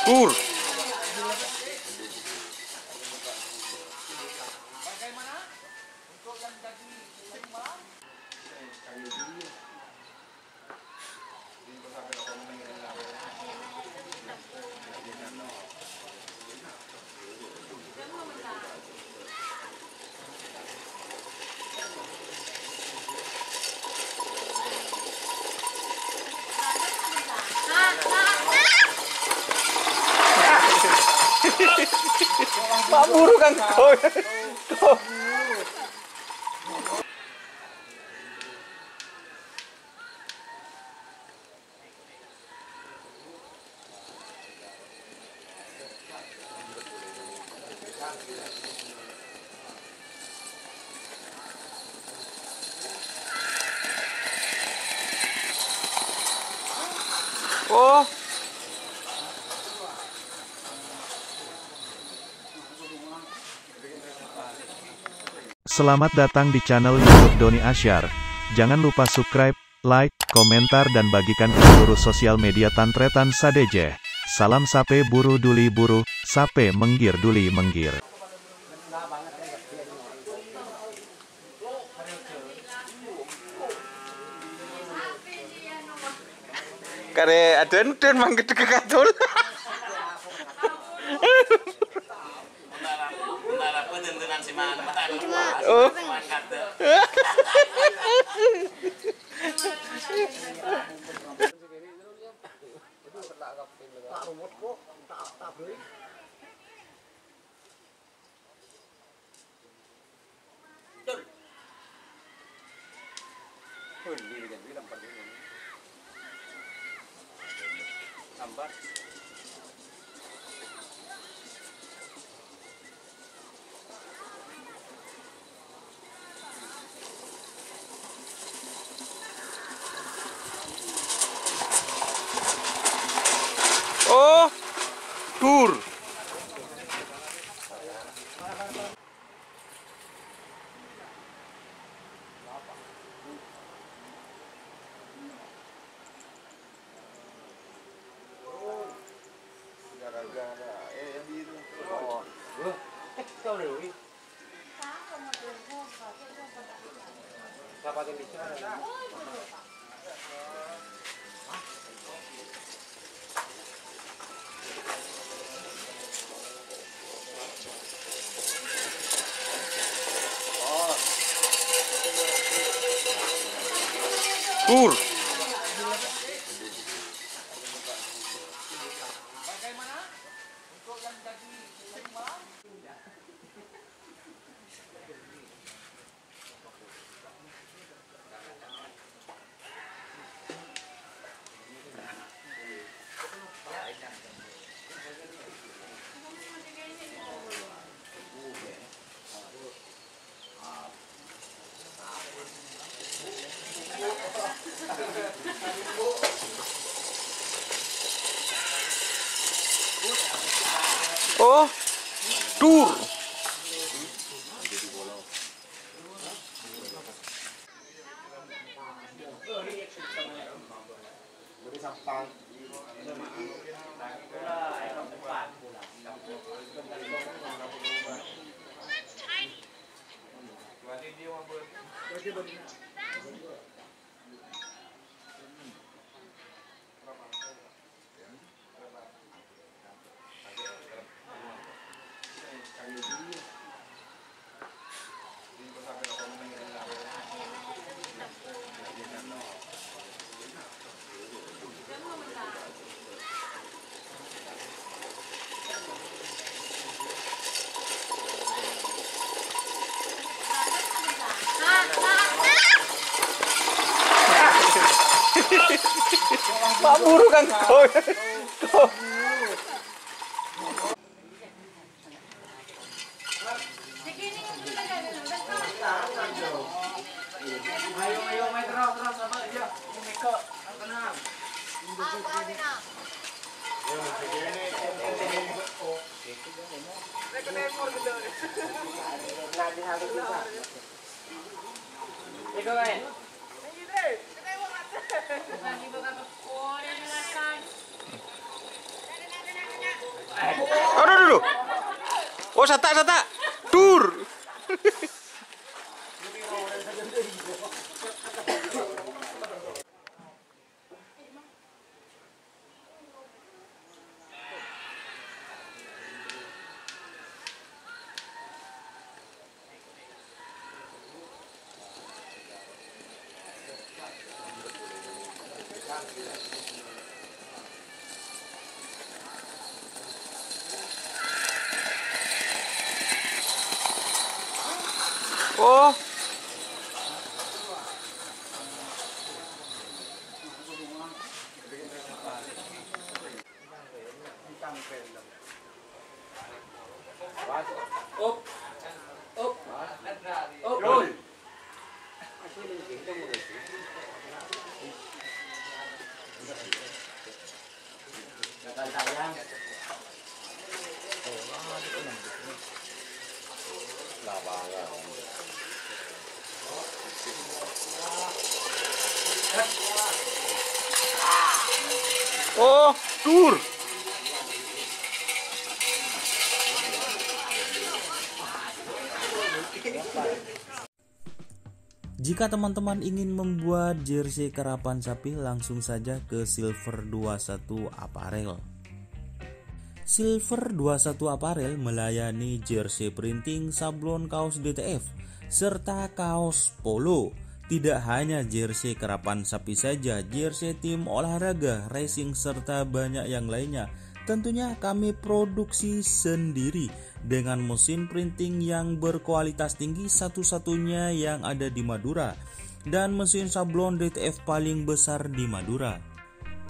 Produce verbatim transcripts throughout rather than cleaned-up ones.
Tur. Mak buru kan kau. Oh. Selamat datang di channel YouTube Doni Asyar. Jangan lupa subscribe, like, komentar, dan bagikan ke seluruh sosial media tan-tarètan sadhâjâ. Salam sapè buru duli buru, sapè mèngghir duli mèngghir. Karè adhândhân mangghâddhâ ka katul. Oh. Oh, tur. Tur. Oh, tur. Mak buru kan kau. Kau. Aduh, aduh, aduh. Oh, sata', sata'. Dur. Oh. Oh, dur. Jika teman-teman ingin membuat jersey karapan sapi, langsung saja ke Silver dua satu Apparel. Silver dua satu Apparel melayani jersey printing, sablon kaos D T F, serta kaos polo. Tidak hanya jersey karapan sapi saja, jersey tim olahraga, racing, serta banyak yang lainnya. Tentunya kami produksi sendiri dengan mesin printing yang berkualitas tinggi, satu-satunya yang ada di Madura, dan mesin sablon D T F paling besar di Madura.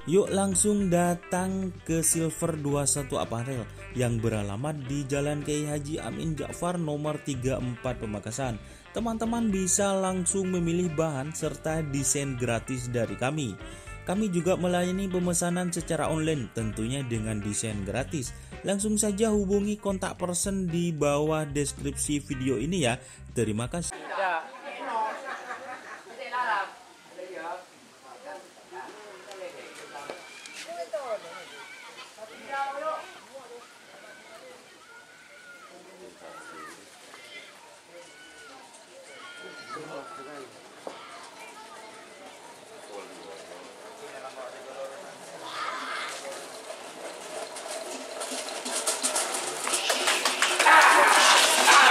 Yuk langsung datang ke Silver dua satu Apparel yang beralamat di Jalan Kiai Haji Amin Ja'far nomor tiga empat Pamekasan. Teman-teman bisa langsung memilih bahan serta desain gratis dari kami. Kami juga melayani pemesanan secara online, tentunya dengan desain gratis. Langsung saja hubungi kontak person di bawah deskripsi video ini ya. Terima kasih.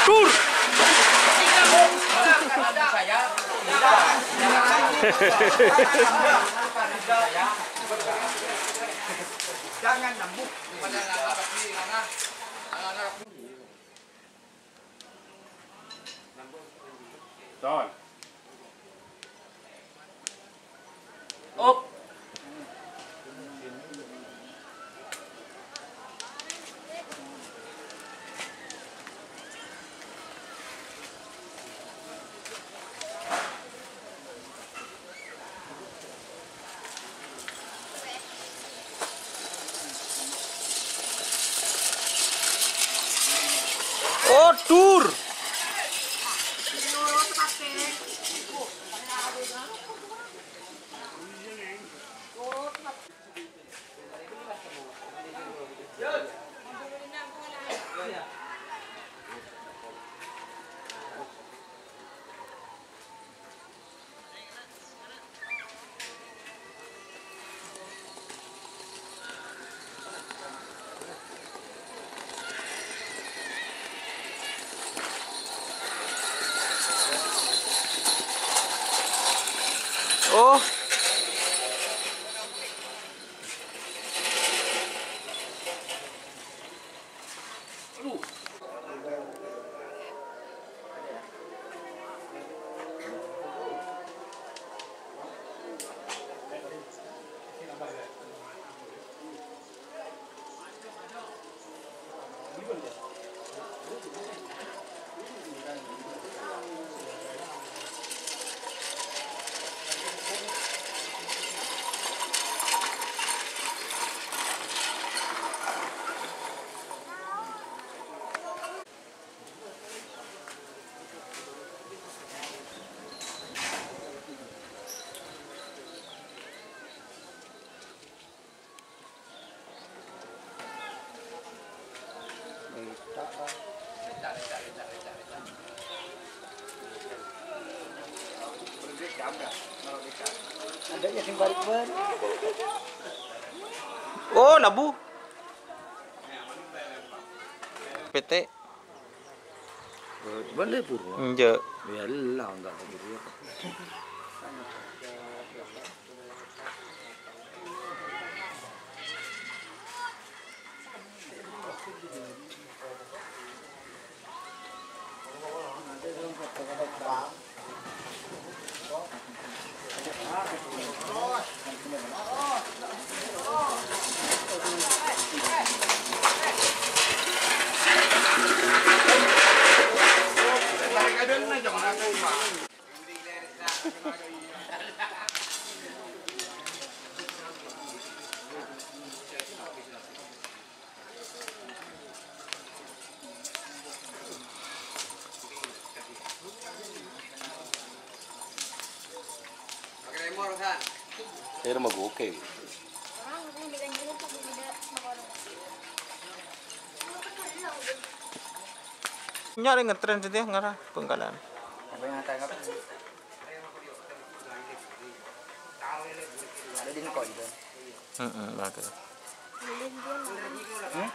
Atur. Jangan nambung. Ton. Op. Odur. Oh. Adâ' sè bârâmma. Oh, labu. Pètè'. Bânnè buru. Enjâ'. Yâ, ella, enggak buru. Èrèma gokè. Nyarè ngetrèn sè dia ngara Bhângkalan. Apa yang ngata-ngata? Ada di Niko juga. Heeh, bagus. Hmm?